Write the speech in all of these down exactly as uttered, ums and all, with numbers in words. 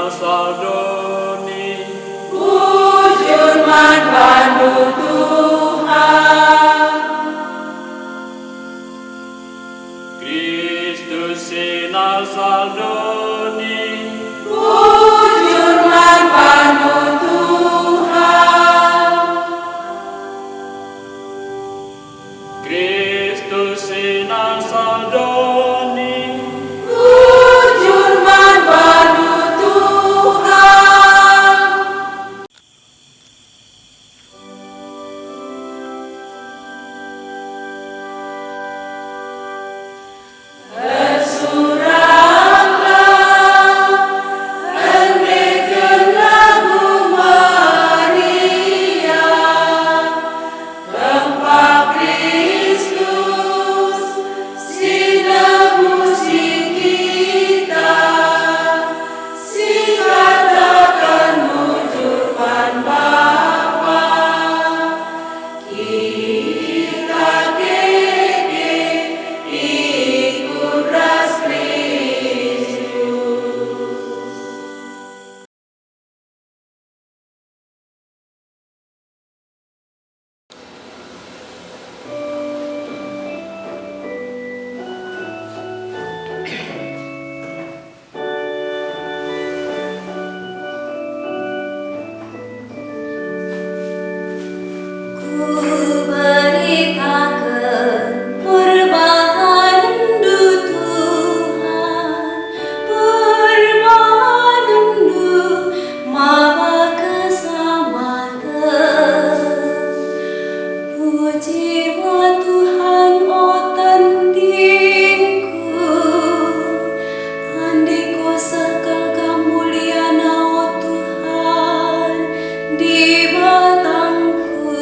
Sal doni. Bujur man bandu, Tuhan. Kristus si nasa doni. Bujur man bandu, Tuhan. Kristus si nasa doni. Bujur man bandu, Tuhan. Ersuraklah, endeken lagu Maria, kempak Kristus si nebusi kita, si kataken bujur man Bapa. Kita keke ikut ras Kristus. Kuberitaken perbahanenNdu, Tuhan, perbahanenNdu maba keselamatan. Pujilah Tuhan, o tendingku, andiko seh Kam kemulianNa, o Tuhan, Dibatangku.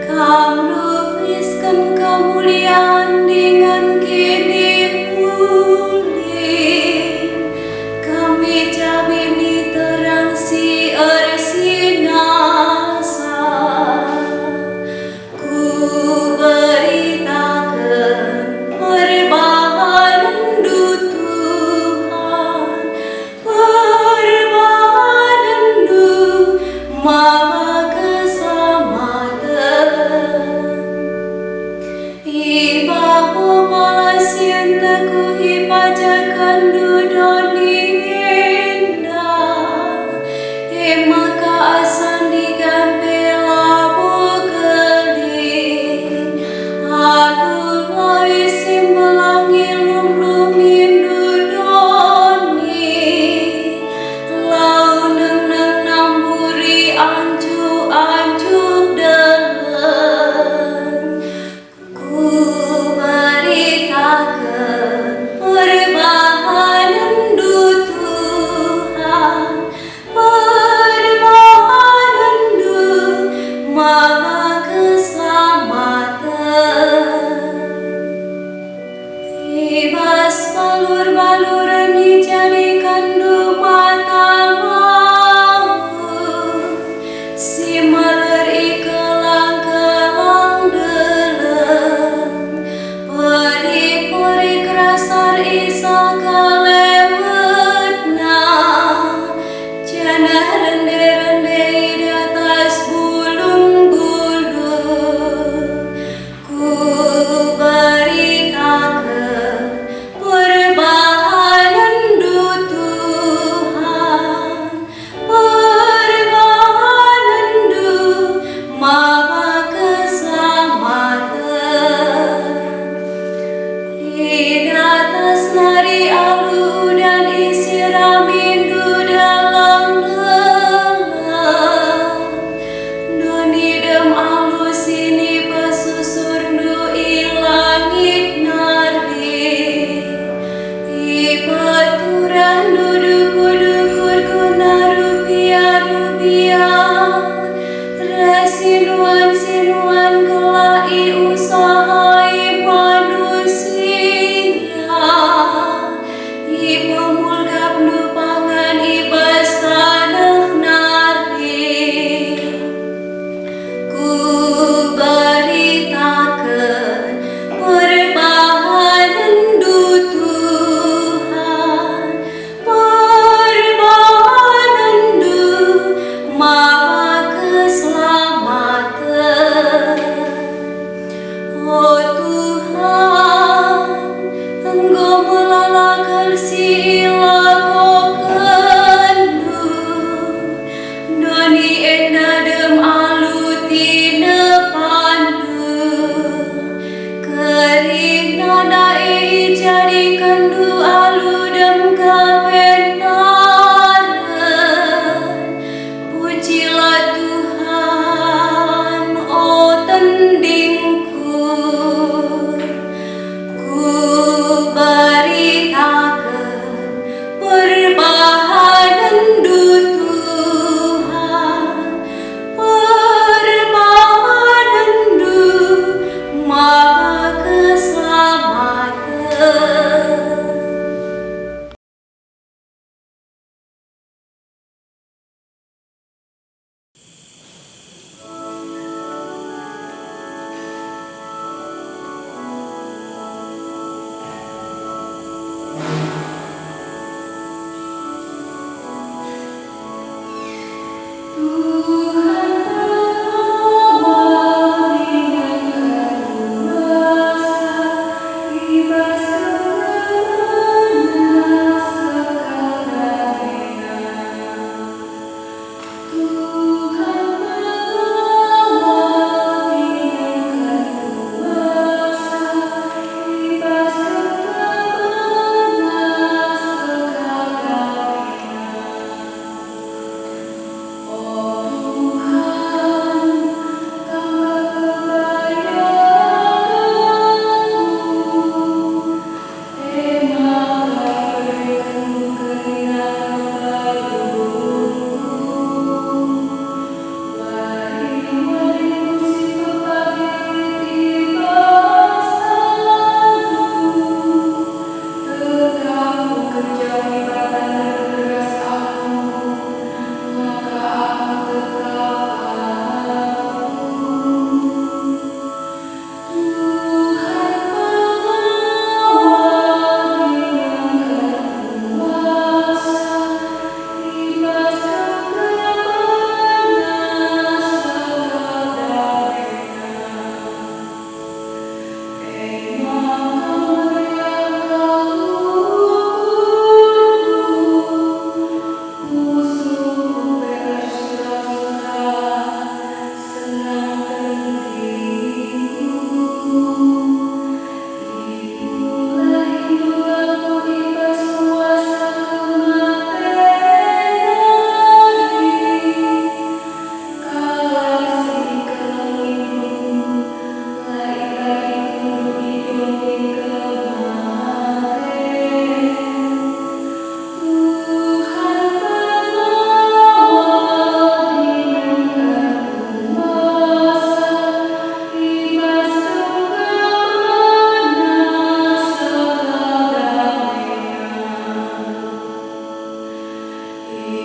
Kam ruisken kemulian dingen kinitulin, Kam icabini terang si ersinalsal. Kuberitaken perbahanenNdu, Tuhan, perbahanenNdu maba keselamatan. I babo bas sienteku ipajakenNdu doni enda.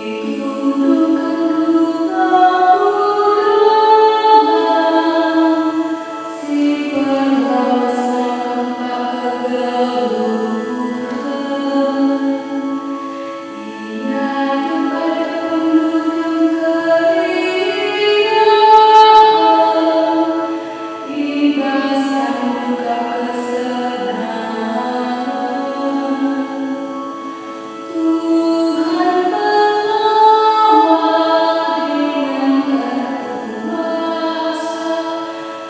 Itundukenndu ngapura si perlawesna kempak kegeluhen. Ia tempat ipendukenndu keriahen, i bas kap kesenangen. Tuhan pengawal dingen erkuasa,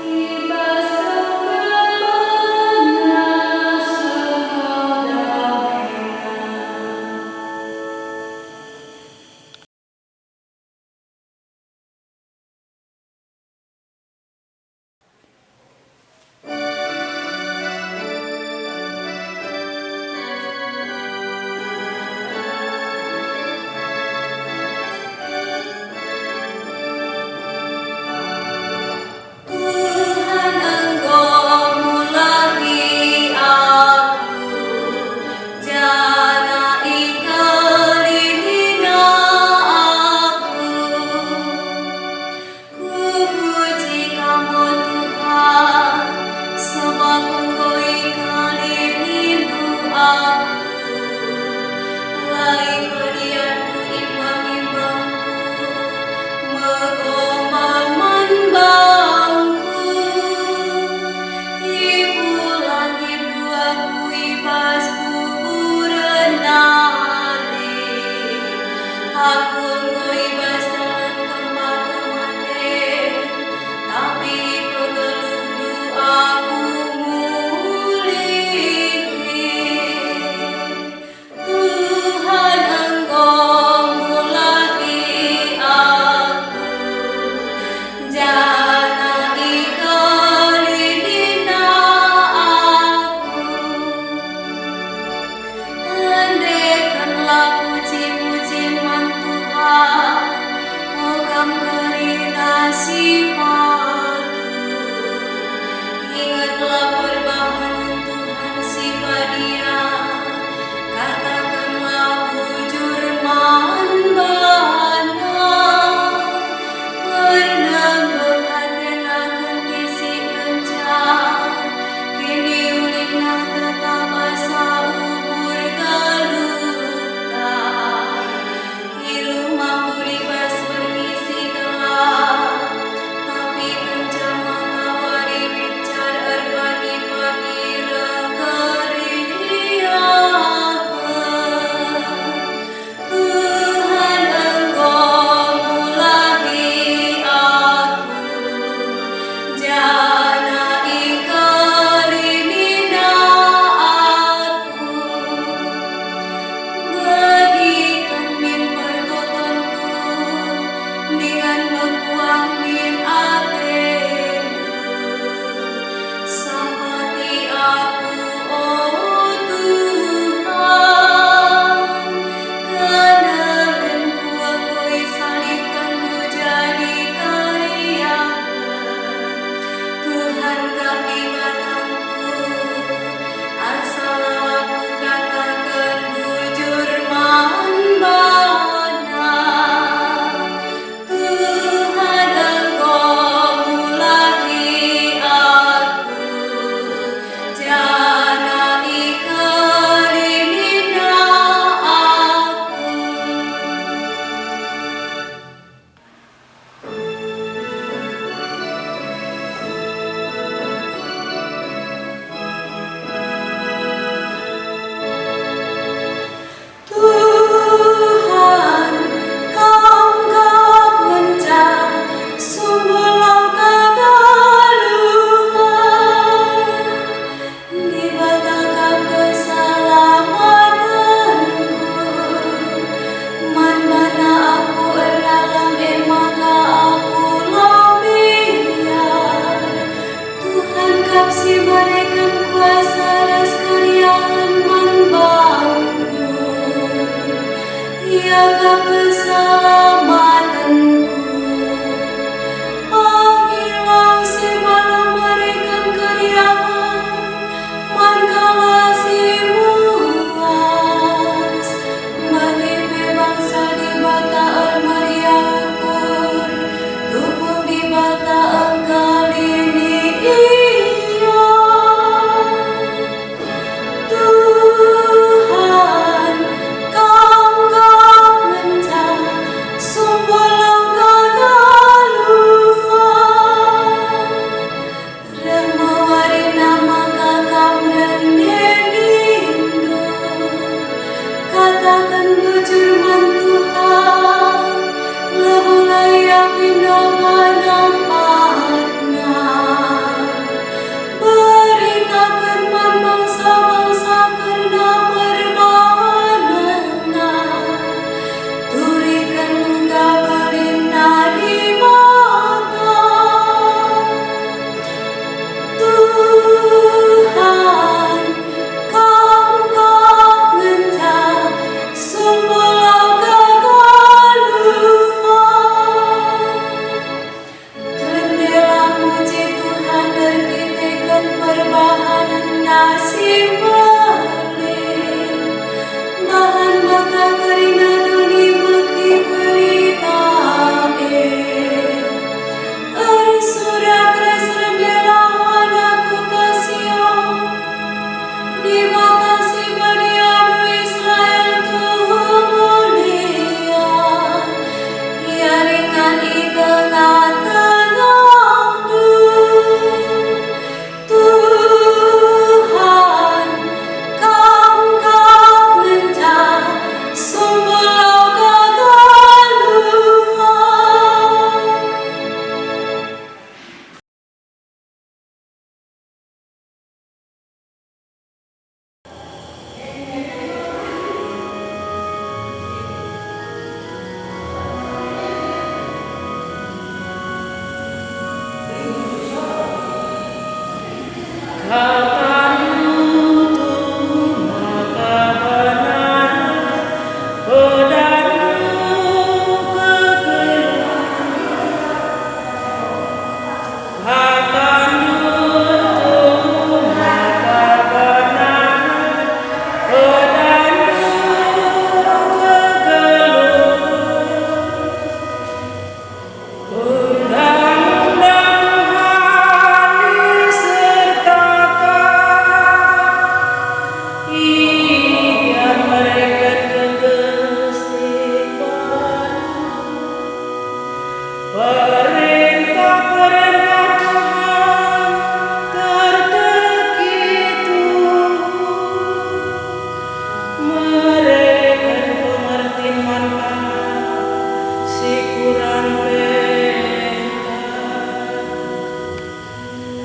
i bas kap kegeluhenNa sekal dameNa. Tuhan enggo mulahi aku, janah ikerinina aku. Kupuji Kam, o Tuhan, sabap enggo ikerinindu aku. La ipedianNdu imbang-imbangku, megombang man bangku. IpulahiNdu aku i bas kuburen nari. Aku enggo i bas dalan kempak kematen, tapi ipegeluhNdu aku mulihi. Tuhan enggo mulahi aku, janah ikerinina aku. Endekenlah puji-pujin man Tuhan, o kam kerina si patuh. Ingetlah perbahanen Tuhan si badia, katakenlah bujur man baNa. Pernah behaten akan isi kenca, kiniulinna tetap asa ubur galuhta. Iluh mambur i bas berngi si gelap, tapi kenca matawari bincar erpagi-pagi reh keriahen. Tuhan enggo mulahi aku, janah ikerinina aku. Begiken min pertotonku, dingen mekuah min atendu. Sampati aku, o Tuhan, kenelenku enggo isalihkenNdu jadi keriahen. Tuhan kap Dibatangku, asa lalap kukataken bujur man baNa. Tuhan enggo mulahi aku, janah ikerinina aku. Tuhan, Kam kap ngenca sumber lau kegeluhen, Dibata kap keselamatenku. Man baNa aku erdalan, e maka aku la mbiar. Tuhan kap si mereken kuasa ras keriahen man bangku. Ia kap keselamatenku. Pengileng si mbalu mereken keriahen man kalak si muas. Bage pe bangsa Dibata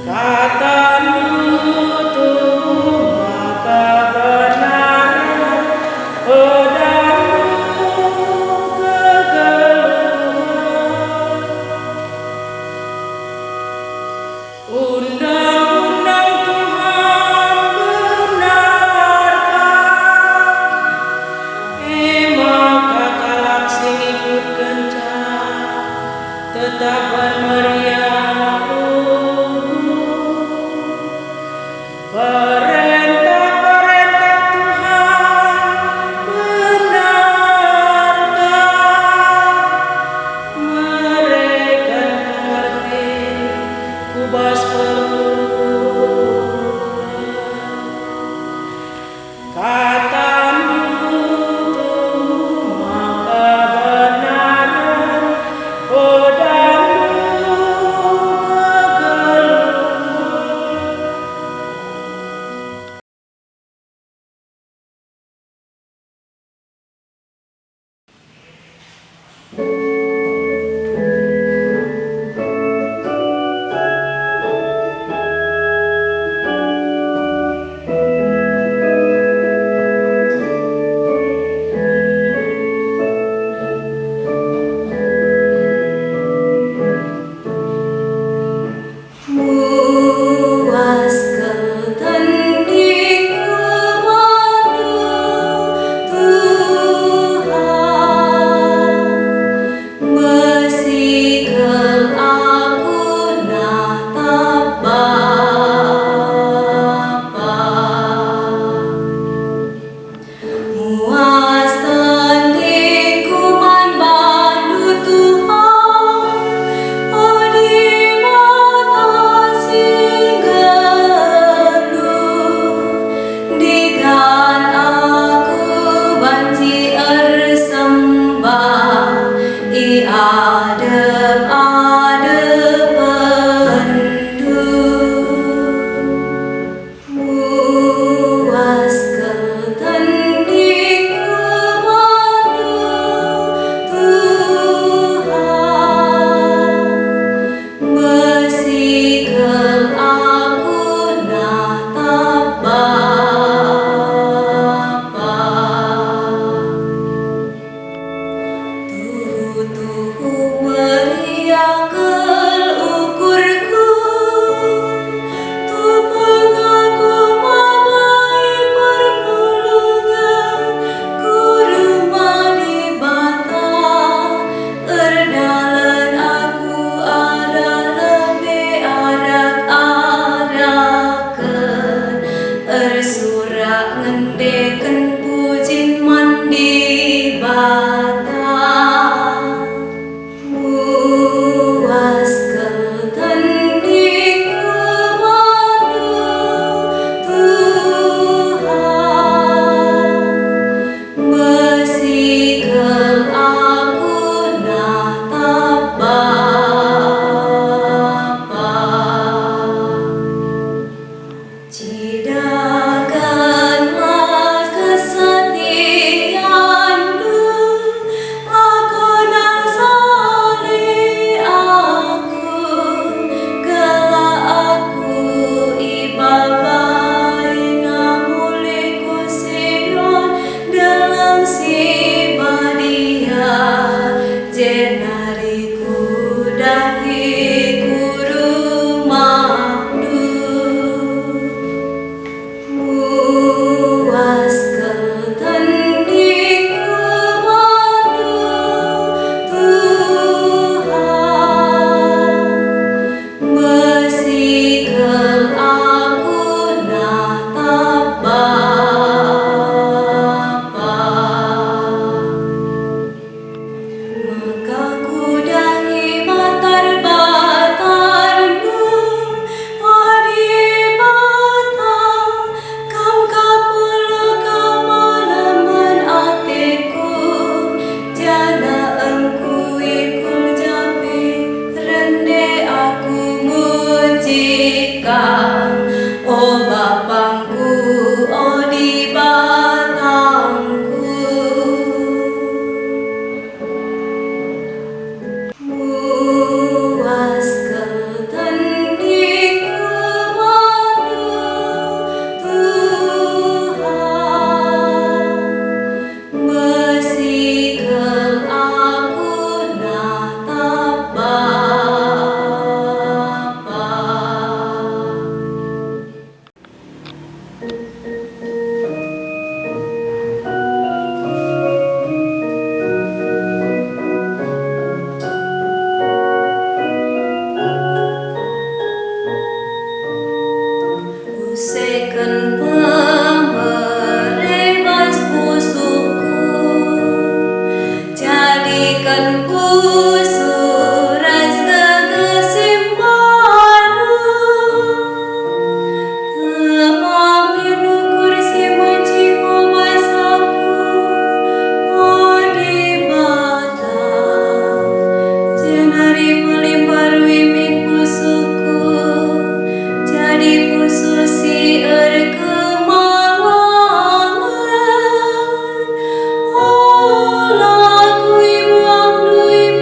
KataNdu tuhu maka benar, pedanNdu kegeluhen. Undang-undang Tuhan benar kal, e maka kalak si ngikutkenca Pusuh ras gegeh si mbaru, tepap min ukur si muji Jehovah Bapa, o Dibata, jenari pelimpahndu min pusuhku jadi pusuh si erkemangen. Ola kuibuangndu i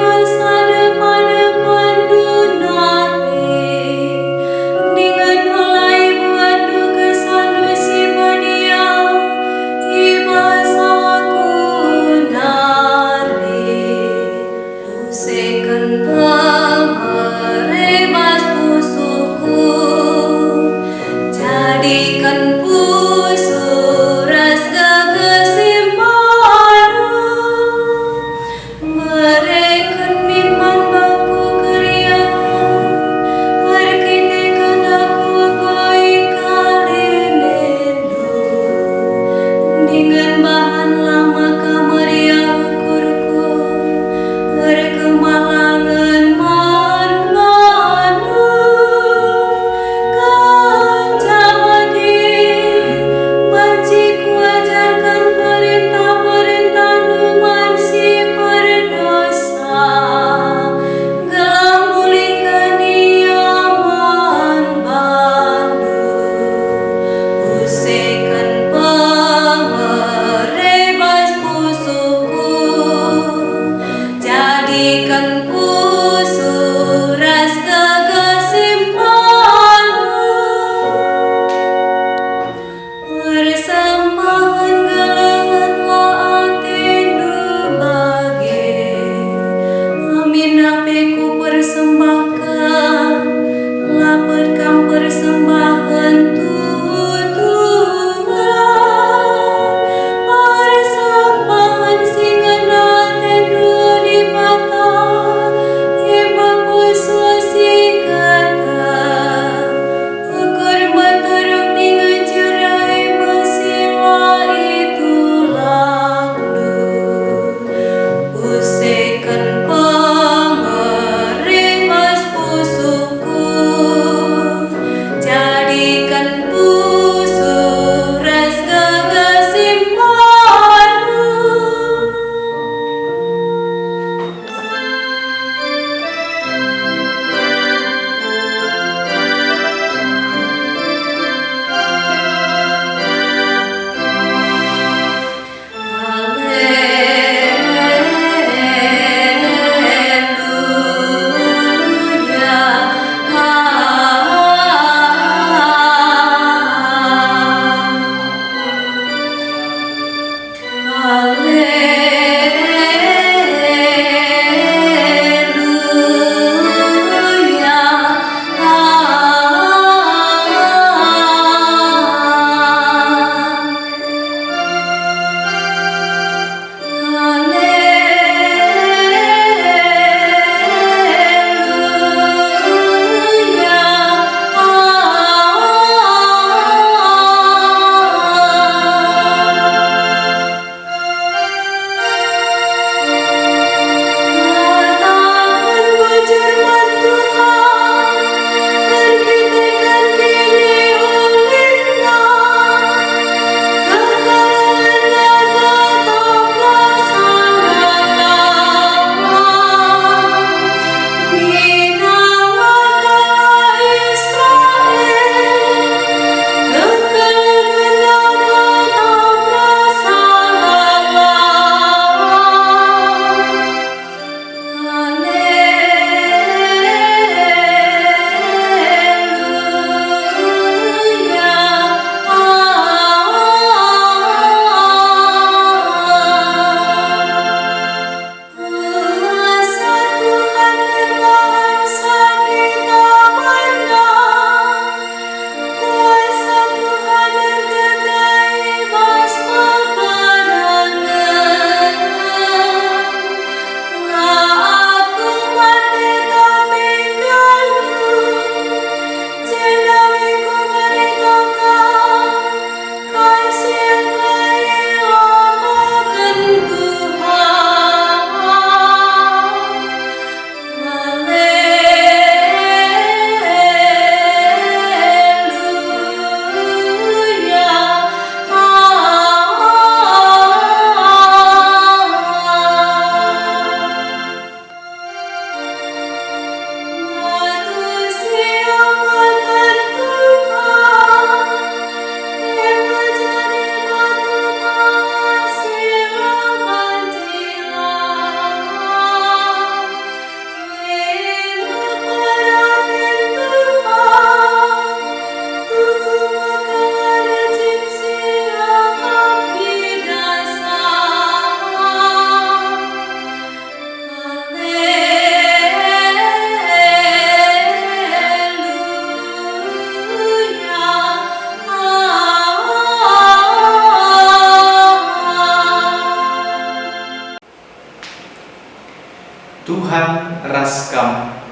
Tuhan ras kam.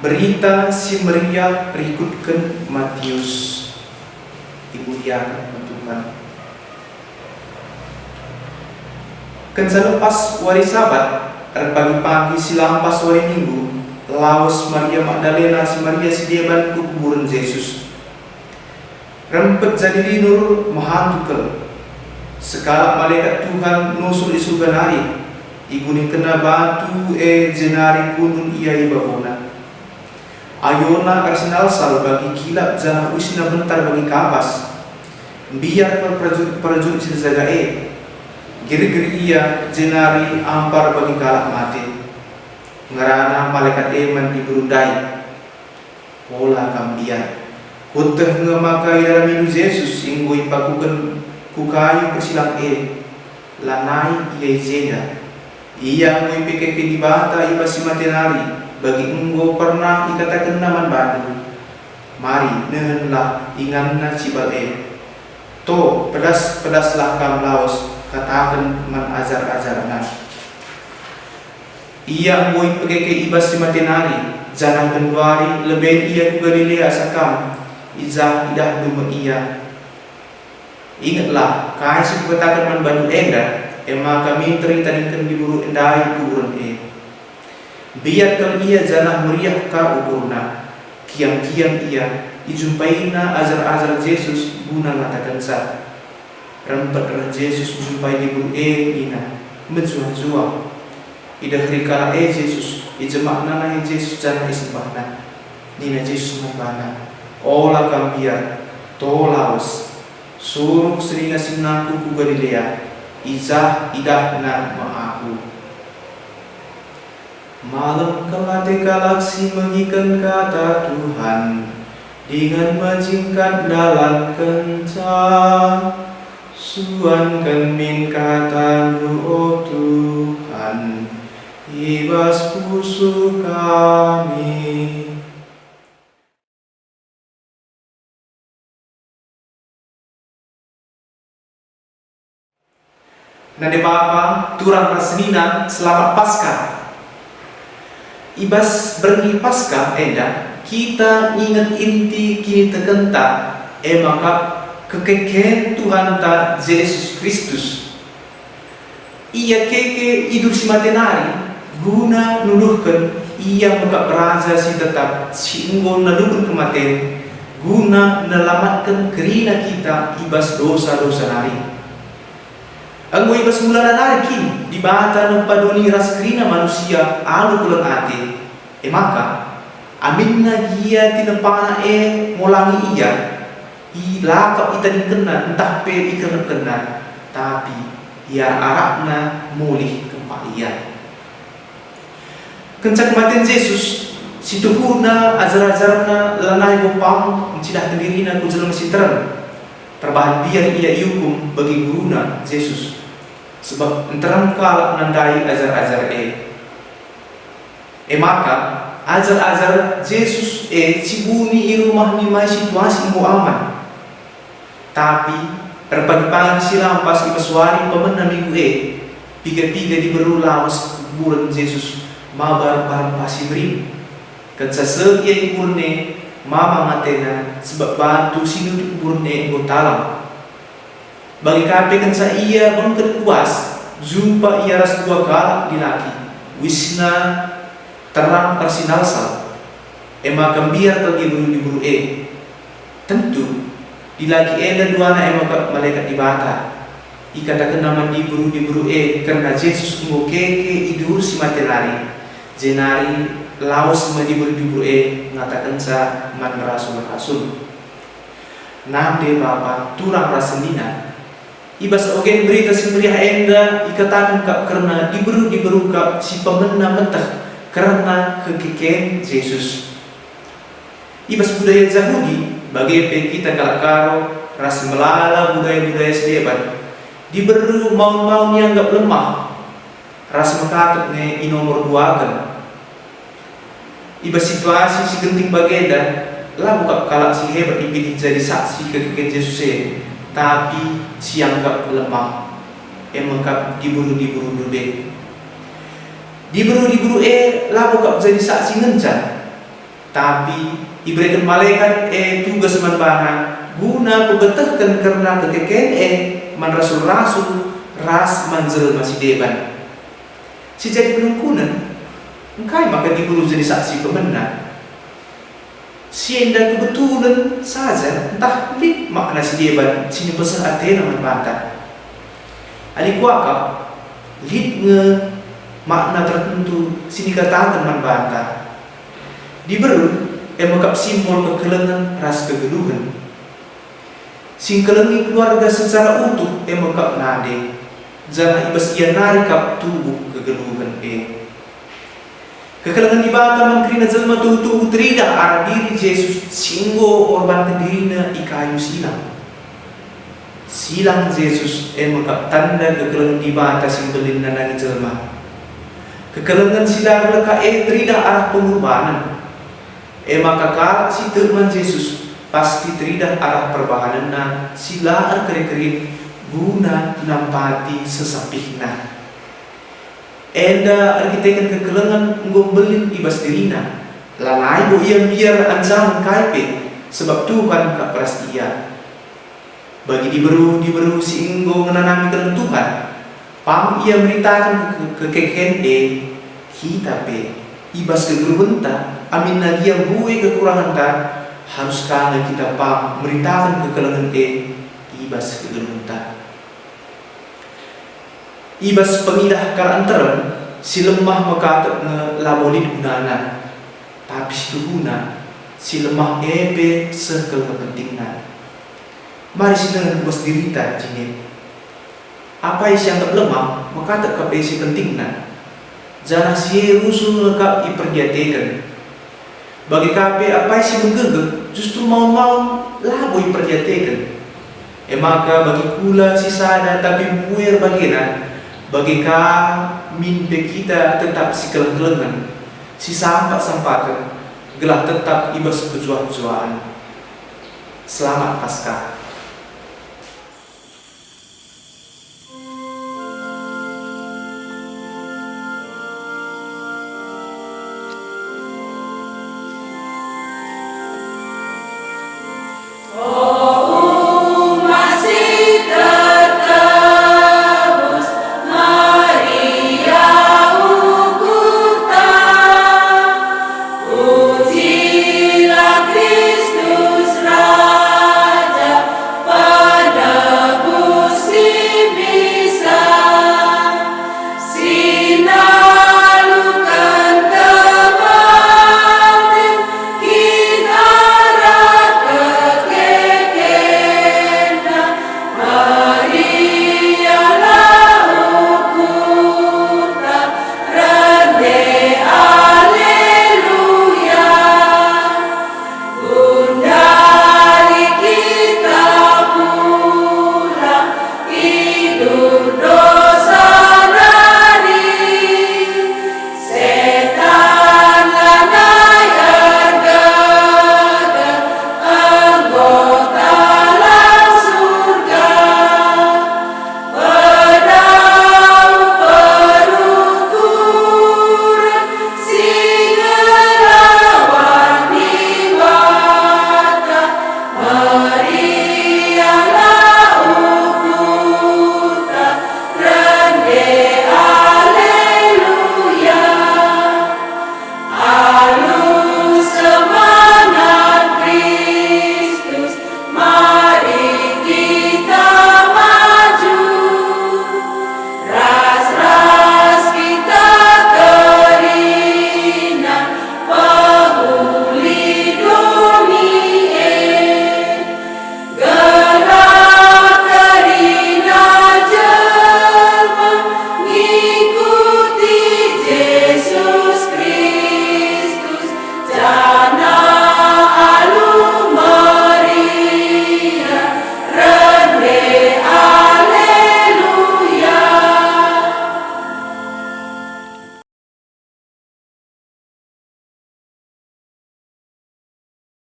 Berita Si Meriah rikutken Matius. Imuliaken Tuhan. Kenca lepas wari Sabat, erpagi-pagi si lampas wari Minggu, lawes Maria Magdalena ras Maria si deban ku kuburen Jesus. Rempet jadi linur mehantu kal. Sekalak malekat Tuhan nusur i Surga nari, igulingkenna batu e jenari kundul ia i babona. Ayona ersinalsal bagi kilap janah uisna bentar bagi kapas. Mbiar kal perajurit-perajurit si erjaga e. Gergeri ia jenari ampar bagi kalak mate. Ngerana malekat e man diberu ndai, "Ola kam mbiar. Kueteh nge maka idalamindu Jesus enggo ipakuken ku kayu persilang e. Lanai ia i jenda. Ia enggo ipekeke Dibata i bas si mate nari, bagi enggo pernah ikatakenNa man bandu. Mari, nehenlah inganNa cibal e. To, pedas-pedaslah kam lawes, kataken man ajar-ajarNa." Ia enggo ipekeke i bas si mate nari, janah genduari lebe ia ku Galilea asa kam, i jah idahndu me ia. Ingetlah kai si kukataken man bandu enda, e maka minter itadingken diberu ndai kuburen e. Mbiar kal ia janah meriah ka ukurna. Kiam-kiam ia, ijumpaina ajar-ajar Jesus guna ngatakenca. Rempet reh Jesus njumpai diberu e nina, "Mejuah-juah." Ideheri kalak e Jesus, ijemakna nai Jesus janah isembahna. Nina Jesus man bana, "Ola kam mbiar, to lawes. Surung senina-seninaKu ku Galilea, i jah idahna me Aku." Malem kal ate kalak si megiken kata Tuhan, dingen mejingkat ndalankenca. Suanken min kataNdu, o Tuhan, i bas pusuh kami. Nande bapa, turang ras senina, selamat Paskah. I bas berngi Paskah enda, kita inget inti kinitekenta, e maka kekeken Tuhanta Jesus Kristus. Ia keke i dur si mate nari, guna nuduhken Ia mekap Raja si tetap, si enggo naluken kematen, guna nelamatken kerina kita i bas dosa-dosa nari. Enggo i bas mulana nari kin Dibata nempa doni ras kerina manusia alu keleng ate. E maka, aminna gia tinempana e molangi ia, i, la kap itadingkenna ntah pe ikernepkenna, tapi iarak-arakna mulih kempak ia. Kenca kematen Jesus, si tuhuna ajar-ajarNa lanai bo pang ncidahken dirina ku jelma si nterem. Perbahan mbiar ia iukum bagi guruna Jesus, sebab nterem kalak nandai ajar-ajar e. E maka, ajar-ajar Jesus e cibuni i rumah nimai situasi enggo aman. Tapi erpagi-pagi si lampas i bas wari pemena minggu e, piga-piga diberu lawes ku kuburen Jesus maba rempah-rempah si merim. Kenca seh ia i kuburen e, mamang atena, sebab batu si nutup kuburen e enggo talang. Bage ka pe kenca ia bengket ku bas, jumpa ia ras dua kalak dilaki, uisna terang ersinalsal. E maka mbiar kal diberu-diberu e. Tentu, dilaki enda duana e maka malekat Dibata. Ikatakenna man diberu-diberu e kerna Jesus enggo keke i dur si mate nari, jenari lawes me diberu-diberu e ngatakenca man rasul-rasul. Nande bapa, turang ras senina. I bas ogen Berita Si Meriah enda ikataken kap kerna diberu-diberu kap si pemena meteh kerna kekeken Jesus. I bas budaya Jahudi, bage pe kita kalak Karo, ras melala budaya-budaya si deban, diberu maun-maun ianggap lemah, ras mekatep nge inomor duaken. I bas situasi si genting bagenda, labo kap kalak si hebat ipilih jadi saksi kekeken Jesus e, tapi si ianggap lemah, e me kap diberu-diberu ndube. Diberu-diberu e labo kap jadi saksi ngenca, tapi ibereken malekat e tugas man bana guna pebetehken kerna kekeken e man rasul-rasul ras man jelma si deban. Si jadi penungkunen, engkai maka diberu jadi saksi pemena? Si enda kebetulen saja, ntah lit makna si deban si nipeseh atena man banta? Adi kuakap, lit nge makna tertentu si nikataken man banta. Diberu e me kap simpol kekelengen ras kegeluhen. Si ngkelengi keluarga secara utuh e me kap nande, janah i bas ia nari kap tubuh kegeluhen e. Kekelengen Dibata man kerina jelma tuhu-tuhu teridah arah diri Jesus si enggo erkorbanken dirina i kayu silang. Silang Jesus e me kap tanda kekelengen Dibata si mbelin nandangi jelma. Kekelengen si la erleka e teridah arah pengorbanen. E maka kalak si tek man Jesus pasti teridah arah perbahanenna si la erkeri-kerin guna nampati sesapihna. Enda erkiteken kekelengen enggo mbelin i bas dirina. Lanai bo ia mbiar ancamen kai pe, sebab Tuhan kap ras ia. Bagi diberu-diberu si enggo ngenanami keleng Tuhan, pang ia meritaken ke-, ke-, kekeken e, kita pe, i bas kegeluhenta, aminna gia mbue kekurangenta, harus ka nge kita pang meritaken kekelengen e i bas kegeluhenta. I bas pengidah kalak nterem, si lemah mekatep nge labo lit gunana, tapi si tuhuna, si lemah e pe seh kal nge pentingna. Mari sinehen ku bas dirita jine. Apai si ianggap lemah, mekatep kap e si pentingna. Janah si e rusur nge kap iperdiateken. Bage ka pe apai si megegeh justru maun-maun labo iperdiateken. E maka bagi kula si sada tapi mbue erbagena, bage ka min pe kita tetap sikeleng-kelengen, sisampat-sampaten, gelah tetap i bas kejuah-juahen. Selamat Paskah.